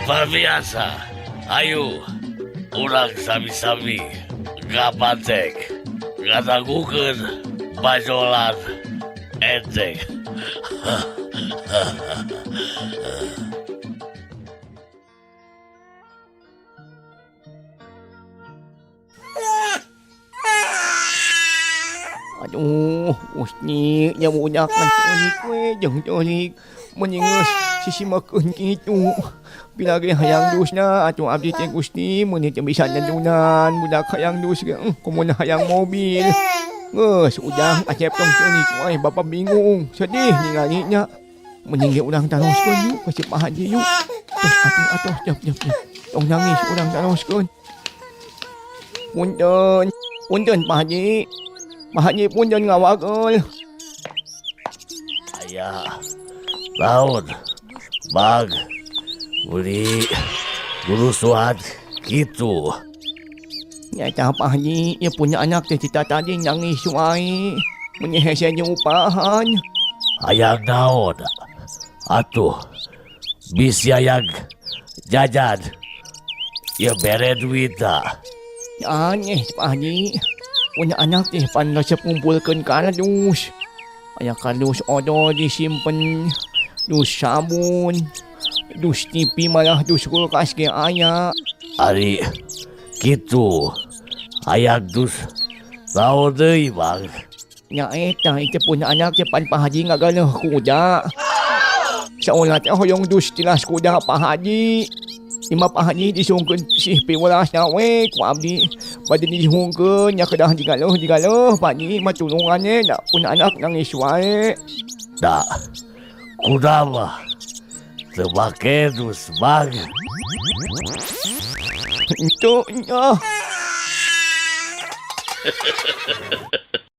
Pamirsa, ayo urang sami-sami ngabantek ngadangukeun bajolan enteng. Aduh, Gusti, nya budak mah ceurik we jeung ceurik. Mun geus sisimekeun kitu. Pira ge hayang dusna atuh abdi teh Gusti mun teu bisa nyadunan budak hayang dus ge komo hayang mobil. Geus ujang Acep tong ceurik wae bapa bingung sedih ningali nya. Mending ge urang taroskeun yuk ka si Pak Haji yuk. Tos atuh atuh jap jap jap. Tong nangis urang taroskeun. Punten, punten Pak Haji. Pak Haji punten ngawagel. Aya naon Bang beli gurusuhan kitu. Nya tah Pak Haji, ieu punya anak teh ti tatadi nangis wae. Mun hese jeung upahan. Hayang naon atuh bisi hayang jajan ieu bere duitna. Aneh Pak Haji. Punya anak teh pan resep ngumpulkeun kardus. Aya kardus odol disimpen, dus sabun, dus TV malah dus kulkas ge aya. Ari kitu hayang dus naon deui Bang. Nya eta itu punya anak teh pan Pak Haji ngagaleuh kuda. Saolah teh hoyong dus tilas kuda Pak Haji. Ima Pak Haji disungkeun sih piwelasna we ku abdi. Bade disungkeun nya kedah digaleuh digaleuh Pak Haji mah tulungan we da pun anak nangis wae. Da kuda mah teu make dus Bang. Henteu nya.